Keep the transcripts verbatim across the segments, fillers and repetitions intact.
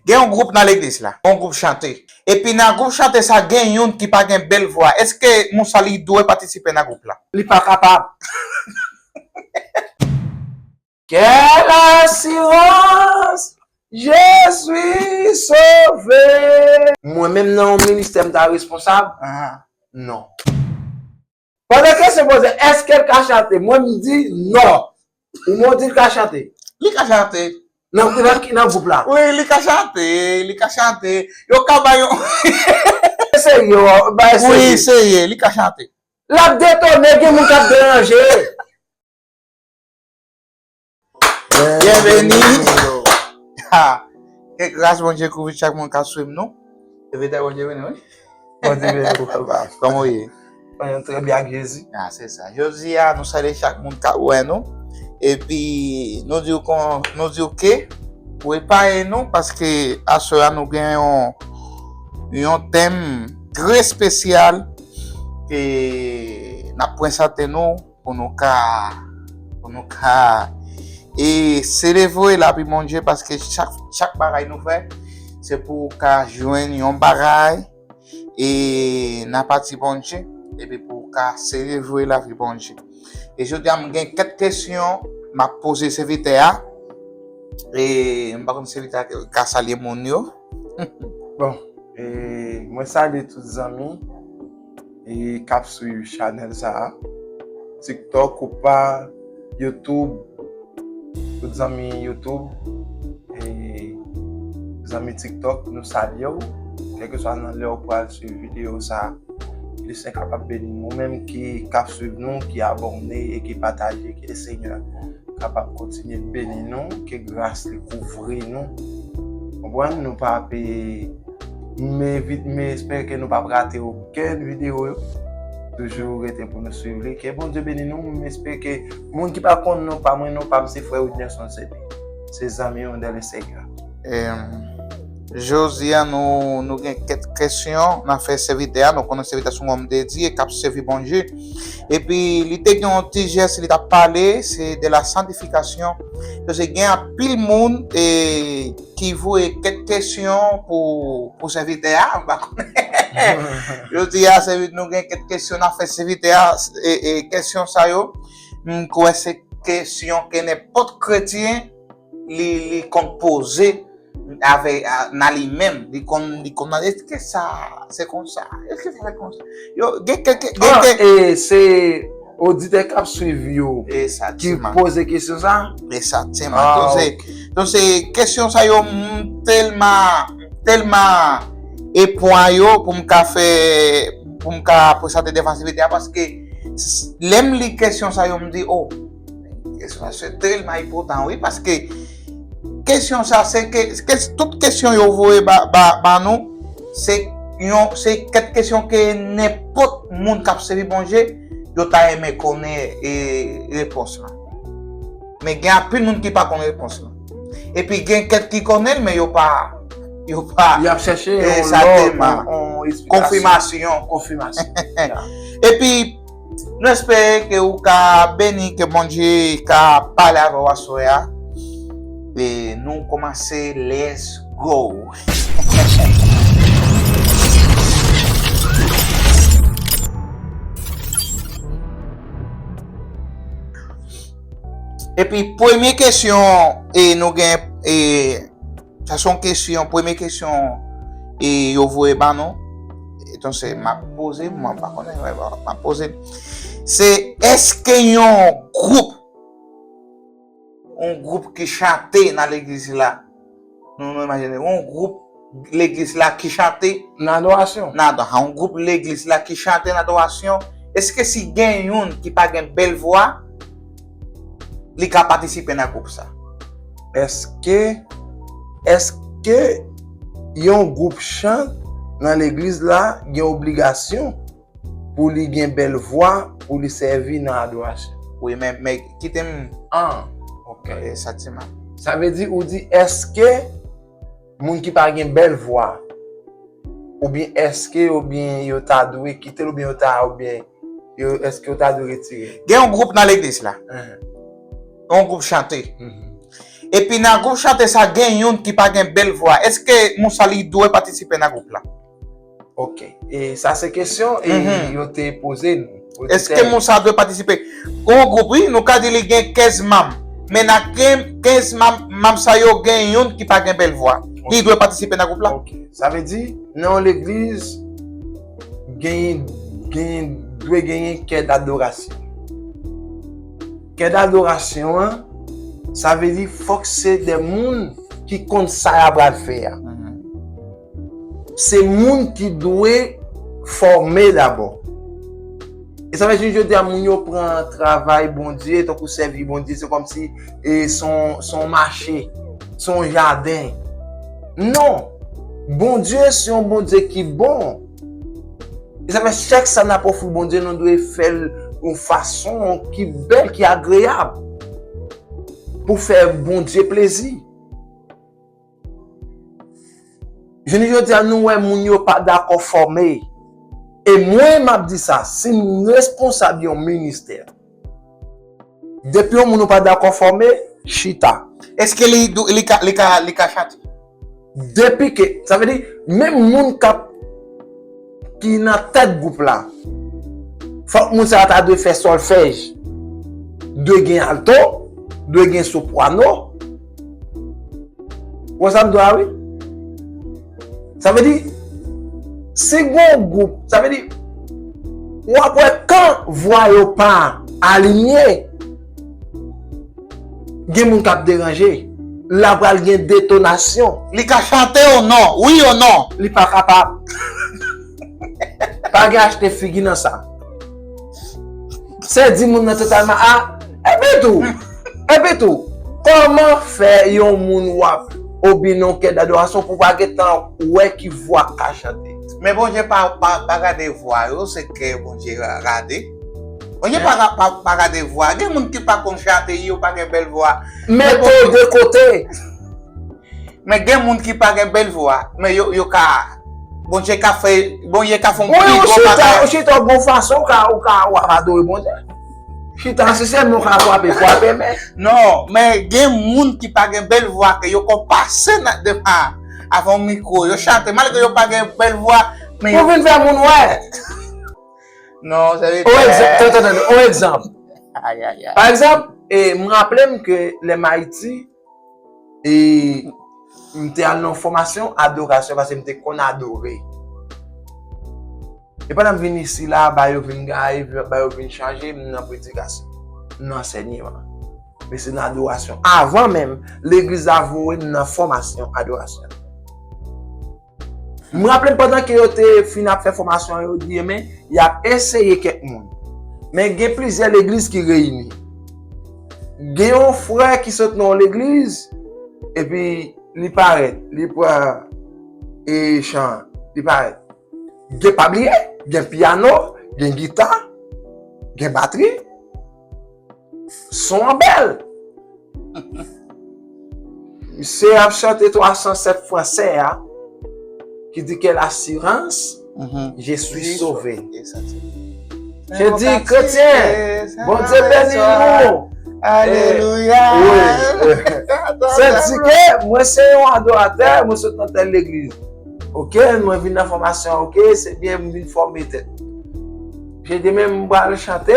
Gen yon gwoup nan legliz la, yon gwoup chante. Epi nan gwoup chante sa, gen youn ki pa gen bèl vwa. Èske moun sa li dwe patisipe nan gwoup la? Li pa kapab. Quelle assurance, je suis sauvé. Mwen menm nan yon ministè m ta responsab? Ahan. Non. Pandan kesyon poze, èske l ka chante? Mwen m di non. Ou menm w di l ka chante? Li ka chante. Nan, nan, nan gwoup la? Wi, li ka chante, li ka chante. Yo ka ba yon... Eseye, w, ba eseye. Wi, eseye, li ka chante. L ap detone, gen moun k ap deranje. Byenveni. Ha. Ke gras Bondye kouvri chak moun k ap swiv nou. Evita Bondye beni, wi. Bondye beni w, papa. Kòman w ye? Mwen trè byen ak Jezi. Ah, se sa. Jodi a, nou salye chak moun k ap wè nou. Epi, nou di w kon, nou di w ke, prepare nou, paske aswè a nou gen yon, yon tèm trè espesyal ke n ap prezante nou pou nou ka, pou nou ka, e, selebre lavi Bondye, paske chak, chak bagay nou fè, se pou w ka jwenn yon bagay, e, nan pati Bondye, epi pou w ka selebre lavi Bondye. E jodi a, m gen kèk kesyon m ap poze sèvitè a, e m pa konn sèvitè a ka salye moun yo. Bon, e, mwen salye tout zanmi, e, k ap swiv chanèl sa a. TikTok ou pa, YouTube, tout zanmi YouTube, e, zanmi TikTok, nou salye w. Kèlkeswa nan lè w pral swiv videyo sa a, Bondye kapab beni nou. Ou menm ki, k ap swiv nou, ki abòne e ki pataje, ke Senyè kapab kontinye beni nou, ke gras li kouvri nou. Konprann? Nou p ap, e, m envi-, m espere ke nou p ap rate okenn videyo yo. Toujou rete pou nou swiv li. Ke Bondye beni nou. M espere ke moun ki pa konn non pa mwen, non pa m, se frè Wilderson Sepi. Se zanmi w dans le Seigneur. Em, jodi a, nou, nou gen kèk kesyon n ap fè sèvitè a. Nou konnen sèvitè se yon òm dedye k ap sèvi Bondye. Epi, li te gen yon ti jès, li t ap pale, se de la sanctification. Paske gen anpil moun, e, ki voye kèk kesyon pou, pou sèvitè a, m pa konnen. Jodi a, sèvitè, nou gen kèk kesyon n ap fè sèvitè a, e, e, kesyon sa yo, m kwè se kesyon ke nenpòt kretyen li, li konn poze avè, a, nan li menm, li konn, li konn mande, èske sa, se konsa? Èske sa se konsa? Yo, gen kèk, gen Ah, kèk e se oditè k ap swiv yo ki Esakteman. poze kesyon sa? Esakteman. Ah, Donk, se, ok. donk, se kesyon sa yo, m tèlman, tèlman epon a yo pou m ka fè, pou m ka prezante devan sèvitè a, paske s-, lè m li kesyon sa yo, m di, oh, kesyon sa se tèlman enpòtan, wi, paske kesyon sa, se ke, ke tout kesyon yo voye ba, ba, ba nou, se yon, se kèk kesyon ke nenpòt moun k ap sèvi Bondye, yo ta renmen konnen, e, repons lan. Men gen anpil moun ki pa konn repons lan. Epi gen kèk ki konnen l, men yo pa, yo pa Y ap chèche yon lòt, Esakteman. yon, yon esplikasyon. Konfimasyon. Konfimasyon. Ya. Epi, nou espere ke ou ka beni, ke Bondye ka pale avè w aswè a. E nou kòmanse, let's go. Epi, premye kesyon, e nou gen, e, sa se yon kesyon, premye kesyon, e yo voye ba nou. Entonse, m ap poze, mwen pa konnen, wè, m ap poze. Se, èske yon gwoup, yon gwoup ki chante nan legliz la, nou, nou imajine, yon gwoup legliz la ki chante Nan adorasyon. nan ador-, yon gwoup legliz la ki chante nan adorasyon, èske si gen youn ki pa gen bèl vwa, li ka patisipe nan gwoup sa? Èske, èske yon gwoup chan nan legliz la gen obligasyon pou li gen bèl vwa pou li sèvi nan adorasyon? Wi, men, men kite m Ah, ok. Esakteman. Sa vle di, ou di, èske moun ki pa gen bèl vwa, oubyen èske, oubyen yo ta dwe kite l, oubyen yo ta, oubyen yo, èske yo ta dwe retire? Gen yon gwoup nan legliz la. Enhen. Yon gwoup chante. Mhm. Epi nan gwoup chante sa, gen youn ki pa gen bèl vwa. Èske moun sa li dwe patisipe nan gwoup la? Ok. E sa se kesyon e yo te poze nou. Èske moun sa dwe patisipe? Yon gwoup, wi, nou ka di li gen kenz manm. Men nan kenz manm, manm sa yo gen youn ki pa gen bèl vwa. Li dwe patisipe nan gwoup la? Ok. Sa vle di, nan yon legliz, gen, gen, dwe genyen kè dadorasyon. Kè dadorasyon an, sa vle di fòk se de moun ki konn sa y ap pral fè a. Se moun ki dwe fòme dabò. E sa fè jounen jodi a moun yo pran travay Bondye, tankou sèvi Bondye, se kòmsi e se yon se yon mache, se yon jaden. Non! Bondye se yon Bondye ki bon. E sa fè chak sa n ap ofri Bondye, nou dwe fè l yon fason ki bèl, ki agreyab pou fè Bondye plezi. Jounen jodi a nou wè moun yo pa dakò fòme. E mwen m ap di sa, si m responsab yon ministè, depi yon moun ou pa dakò fòme, chita. Èske li, li, ka, li, ka, li ka chante? Depi ke, sa vle di, menm moun k ap ki nan tèt gwoup la, fòk moun sa ta dwe fè sòlfèj, dwe gen alto, dwe gen soprano. Ou wè sa m di a wi? Sa vle di, si gen yon gwoup, sa vle di, w ap wè kan vwa yo pa alinye, gen moun k ap deranje. La pral gen detonasyon. Li ka chante ou non? Wi ou non? Li pa kapab. Pa gen achte figi nan sa. Se di moun nan totalman a. Epi tou, epi tou, kòman fè yon moun w ap obi nan kè dadorasyon pou pa gentan wè ki vwa k ka chante? Men Bondye pa, pa, pa gade vwa yo, se kè Bondye gade. Bondye pa, pa, pa gade vwa. Gen moun ki pa konn chante, yo pa gen bèl vwa. Mete yo de kote. Men gen moun ki pa gen bèl vwa, men yo, yo ka. Bondye ka fè, Bondye ka fè yon pi gwo bagay. Ou chita, ou chita yon bon fason, ou ka, ou ka, w ap adore Bondye. Chita, se sèlman ou ka frape, frape, men. Non, men gen moun ki pa gen bèl vwa, ke yo konn pase nan devan, avan yon mikwo, yo chante, malgre yo pa gen bèl vwa, men yo. Pou vin fè moun wè. Non, se vre. On egzanp, tann, tann, on egzanp. Ay, ay, ay. Pa egzanp, e, m raple m ke lè m Ayiti, e, m te al nan fòmasyon adorasyon paske m te konn adore. E pandan m vin isi la, ba yo vin gaye, ba yo vin chanje, m nan predikasyon, m nan ansèyman. Men se nan adorasyon. Avan menm, legliz la voye m nan fòmasyon adorasyon. M raple m pandan ke yo te fin ap fè fòmasyon an, yo di, men, y ap eseye kèk moun. Men gen plizyè legliz ki reyini. Gen yon frè ki sot nan yon legliz, epi li parèt, li pran e chan, li parèt. Gen, pa bliye, gen pyano, gen gita, gen batri. Son an bèl. Misye ap chante twa san sèt fransè a, ki di, quelle assurance, je suis sauvé. Je dis, kretyen, Bondye beni nou. Alelouya. Wi. Sa di ke mwen se yon adoratè, mwen sot nan tèl legliz. Ok, mwen vin nan fòmasyon, ok, se byen, mwen vin fòme tèt. Je dis, men m pral chante.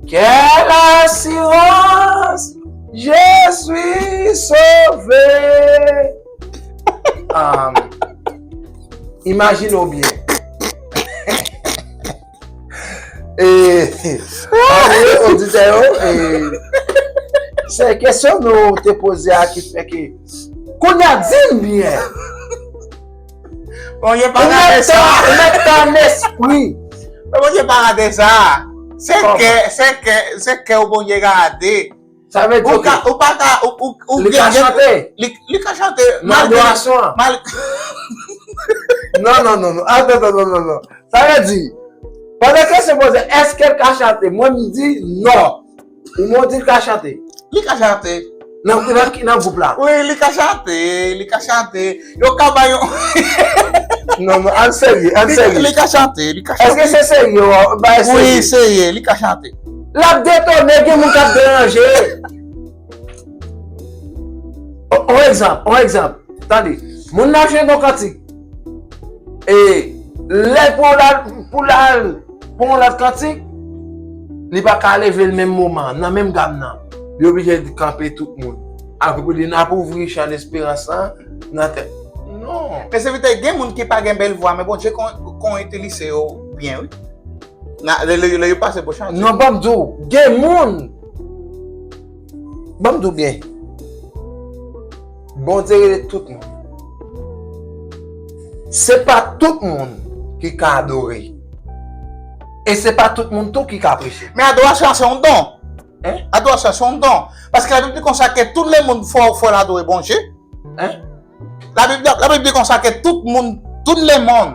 Quelle assurance, je suis sauvé. Um, imajine w byen. E, pami oditè yo, e, se kesyon nou te poze a ki fè ke, kounye a di m byen. Bondye pa gade sa. Ou mèt ta an espri. Men Bondye pa gade sa. Se kè, se kè, se kè w Bondye gade. Sa vle di, ou ka, ou pa ka, ou, ou, ou li ka chante. Li, li ka chante. Nan adorasyon an. Non, non, non, non. Atann, non, non, non. Sa vle di, pandan kesyon poze, èske l ka chante? Mwen, m di non. Ou mwen di l ka chante. Li ka chante. Nan, nan, nan gwoup la. Wi, li ka chante, li ka chante. Yo ka ba yon. Non, non, an serye, an serye. Li ka chante, li ka chante. Èske se serye, w bay serye? Wi, serye, li ka chante. L ap detone, gen moun k ap deranje. On egzanp, on egzanp. Tande, moun nan jwe yon kantik. E lè pou l al, pou l al pou yon lòt kantik, li pa ka leve l menm moman, nan menm gam nan. Li oblije kanpe tout moun. Apre pou li n ap ouvri chan esperans lan nan tèt. Non. Men se vre, gen moun ki pa gen bèl vwa, men Bondye kon, kon itilise yo byen, wi. Na, lè, lè, lè yo pase pou chante. Non, ban m di w, gen moun. Ban m di w byen. Bondye rele tout moun. Se pa tout moun ki ka adore. E se pa tout moun tou ki ka preche. Men adorasyon se yon don. Hein? Adorasyon se yon don. Paske Labib di konsa ke tout le moun fò, fò l adore Bondye. Hein? Labib, Labib di konsa ke tout moun, tout le moun,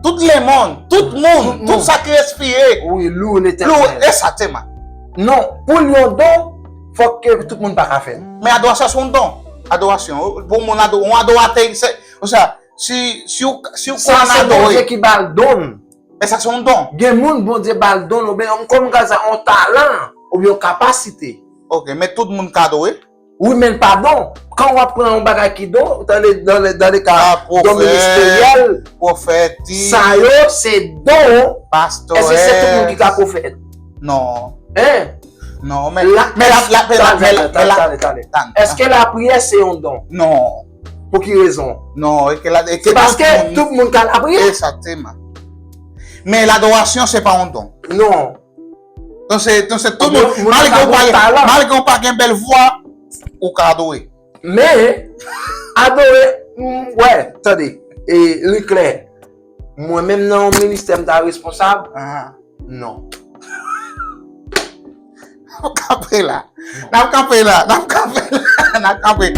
tout le moun, tout moun, Tout tout moun. Sa ki respire, Wi, louwe louwe, Letènèl. Esakteman. Non, pou l yon don, fòk ke tout moun pa ka fè l. Men adorasyon se yon don. Adorasyon, pou moun adore, yon adoratè, se, konsa, si, si w, si w Sa konn se Bondye adore, ki ba l don. men sa se yon don. Gen moun Bondye ba l don, oubyen kòm gaz a yon talan, oubyen yon kapasite. Ok, men tout moun ka adore. Wi, men pa don. Kan w ap pran yon bagay ki don, dans le, dans le, dans le cas Ah, don ministeryèl, Pwofèti, sa yo se don. pastè. Èske se tout moun ki ka pwofèt? Non. Hein? Non, men La- men la, la, men la, men la, men la, Tande, tande, tande. Tan, Èske lapriyè se yon don? Non. Pou ki rezon? Non, e ke la, e ke Se paske tout moun, tout moun ka lapriyè? Esakteman. Men ladorasyon se pa yon don. Non. Donk se, donk se tout Moun- moun, moun malgre ka ou pa gen gen, talan. Malgre ou pa gen bèl vwa, ou ka adore. Men, adore, mm, wè, tande, e li klè. Mwen menm nan yon ministè m ta responsab? Ah. Non. N ap kanpe la. N ap kanpe la. N ap kanpe la. N ap kanpe.